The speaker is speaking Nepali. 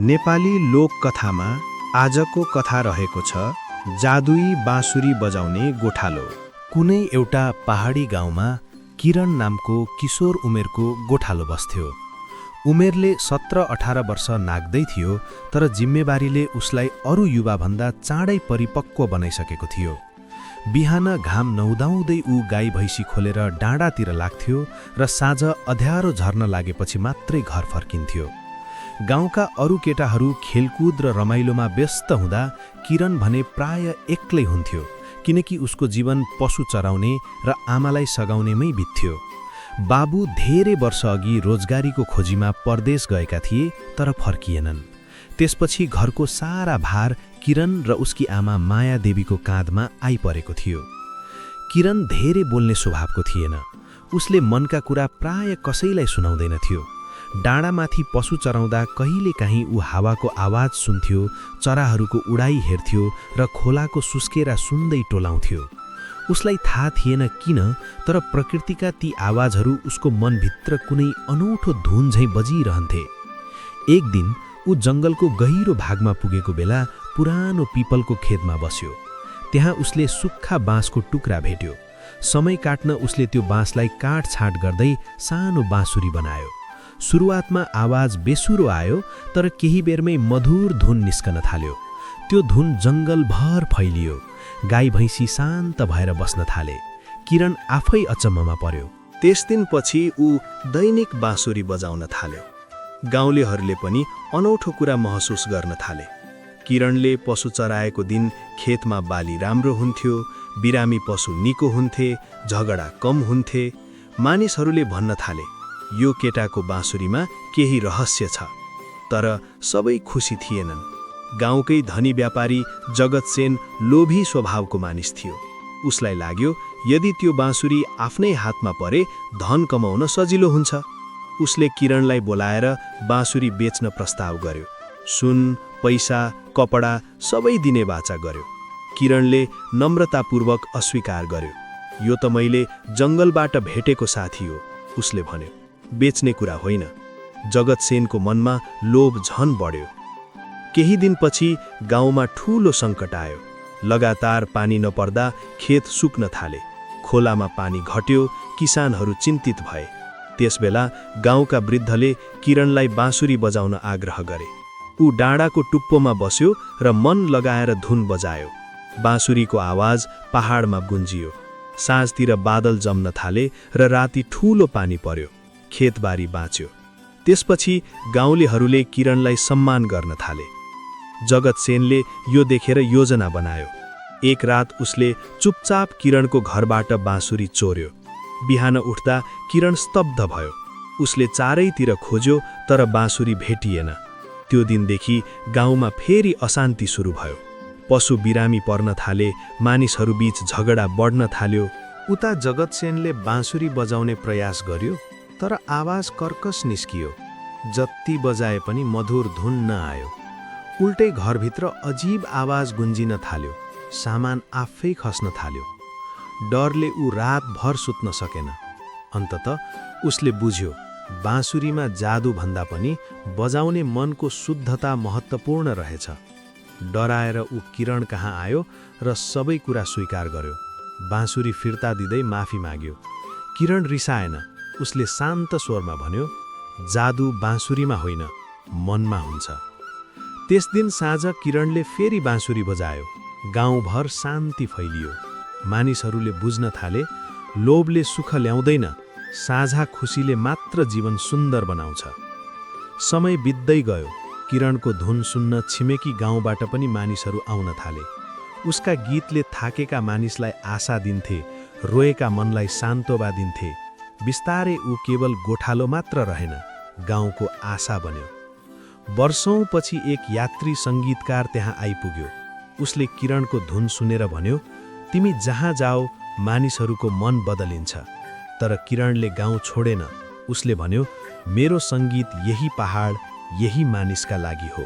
नेपाली लोककथामा आजको कथा रहेको छ जादुई बाँसुरी बजाउने गोठालो। कुनै एउटा पहाडी गाउँमा किरण नामको किशोर उमेरको गोठालो बस्थ्यो। उमेरले 17-18 वर्ष नाग्दै थियो, तर जिम्मेवारीले उसलाई अरू युवाभन्दा चाँडै परिपक्व बनाइसकेको थियो। बिहान घाम नहुँदाहुँदै ऊ गाई भैँसी खोलेर डाँडातिर लाग्थ्यो र साँझ अँध्यारो झर्न लागेपछि मात्रै घर फर्किन्थ्यो। गाउँका अरू केटाहरू खेलकुद र रमाइलोमा व्यस्त हुँदा किरण भने प्राय एक्लै हुन्थ्यो, किनकि उसको जीवन पशु चराउने र आमालाई सघाउनेमै बित्थ्यो। बाबु धेरै वर्ष अघि रोजगारीको खोजीमा परदेश गएका थिए, तर फर्किएनन्। त्यसपछि घरको सारा भार किरण र उसकी आमा माया देवीको काँधमा आइपरेको थियो। किरण धेरै बोल्ने स्वभावको थिएन। उसले मनका कुरा प्राय कसैलाई सुनाउँदैन थियो। डाँडामाथि पशु चराउँदा कहिलेकाहीँ ऊ हावाको आवाज सुन्थ्यो, चराहरूको उडाइ हेर्थ्यो र खोलाको सुस्केरा सुन्दै टोलाउँथ्यो। उसलाई थाहा थिएन किन, तर प्रकृतिका ती आवाजहरू उसको मनभित्र कुनै अनौठो धुन झैँ बजिरहन्थे। एक दिन ऊ जङ्गलको गहिरो भागमा पुगेको बेला पुरानो पिपलको खेतमा बस्यो। त्यहाँ उसले सुक्खा बाँसको टुक्रा भेट्यो। समय काट्न उसले त्यो बाँसलाई काटछाँट गर्दै सानो बाँसुरी बनायो। सुरुवातमा आवाज बेसुरो आयो, तर केही बेरमै मधुर धुन निस्कन थाल्यो। त्यो धुन जङ्गलभर फैलियो। गाई भैँसी शान्त भएर बस्न थाले। किरण आफै अचम्ममा पर्यो। त्यस दिनपछि ऊ दैनिक बाँसुरी बजाउन थाल्यो। गाउँलेहरूले पनि अनौठो कुरा महसुस गर्न थाले। किरणले पशु चराएको दिन खेतमा बाली राम्रो हुन्थ्यो, बिरामी पशु निको हुन्थे, झगडा कम हुन्थे। मानिसहरूले भन्न थाले, यो केटाको बाँसुरीमा केही रहस्य छ। तर सबै खुसी थिएनन्। गाउँकै धनी व्यापारी जगतसेन लोभी स्वभावको मानिस थियो। उसलाई लाग्यो यदि त्यो बाँसुरी आफ्नै हातमा परे धन कमाउन सजिलो हुन्छ। उसले किरणलाई बोलाएर बाँसुरी बेच्न प्रस्ताव गर्यो। सुन, पैसा, कपडा सबै दिने वाचा गर्यो। किरणले नम्रतापूर्वक अस्वीकार गर्यो। यो त मैले जङ्गलबाट भेटेको साथी हो, उसले भन्यो। बेच्ने कुरा होइन। जगतसेनको मनमा लोभ झन बढ्यो। केही दिनपछि गाउँमा ठूलो सङ्कट आयो। लगातार पानी नपर्दा खेत सुक्न थाले। खोलामा पानी घट्यो, किसानहरू चिन्तित भए। त्यसबेला गाउँका वृद्धले किरणलाई बाँसुरी बजाउन आग्रह गरे। ऊ डाँडाको टुप्पोमा बस्यो र मन लगाएर धुन बजायो। बाँसुरीको आवाज पहाडमा गुन्जियो। साँझतिर बादल जम्न थाले र राति ठूलो पानी पर्यो। खेतबारी बाँच्यो। त्यसपछि गाउँलेहरूले किरणलाई सम्मान गर्न थाले। जगतसेनले यो देखेर योजना बनायो। एक रात उसले चुपचाप किरणको घरबाट बाँसुरी चोर्यो। बिहान उठ्दा किरण स्तब्ध भयो। उसले चारैतिर खोज्यो, तर बाँसुरी भेटिएन। त्यो दिनदेखि गाउँमा फेरि अशान्ति सुरु भयो। पशु बिरामी पर्न थाले, मानिसहरूबीच झगडा बढ्न थाल्यो। उता जगतसेनले बाँसुरी बजाउने प्रयास गर्यो, तर आवाज कर्कश निस्कियो। जति बजाए पनि मधुर धुन नआयो। उल्टै घरभित्र अजीब आवाज गुन्जिन थाल्यो। सामान आफै खस्न थाल्यो। डरले ऊ रातभर सुत्न सकेन। अन्ततः उसले बुझ्यो, बाँसुरीमा जादु भन्दा पनि बजाउने मनको शुद्धता महत्त्वपूर्ण रहेछ। डराएर ऊ किरण कहाँ आयो र सबै कुरा स्वीकार गर्यो। बाँसुरी फिर्ता दिँदै माफी माग्यो। किरण रिसाएन। उसले शान्त स्वरमा भन्यो, जादु बाँसुरीमा होइन, मनमा हुन्छ। त्यस दिन साँझ किरणले फेरि बाँसुरी बजायो। गाउँभर शान्ति फैलियो। मानिसहरूले बुझ्न थाले, लोभले सुख ल्याउँदैन, साझा खुसीले मात्र जीवन सुन्दर बनाउँछ। समय बित्दै गयो। किरणको धुन सुन्न छिमेकी गाउँबाट पनि मानिसहरू आउन थाले। उसका गीतले थाकेका मानिसलाई आशा दिन्थे, रोएका मनलाई सान्त्वना दिन्थे। बिस्तारै ऊ केवल गोठालो मात्र रहेन, गाउँको आशा बन्यो। वर्षौंपछि एक यात्री सङ्गीतकार त्यहाँ आइपुग्यो। उसले किरणको धुन सुनेर भन्यो, तिमी जहाँ जाओ मानिसहरूको मन बदलिन्छ। तर किरणले गाउँ छोडेन। उसले भन्यो, मेरो सङ्गीत यही पहाड, यही मानिसका लागि हो।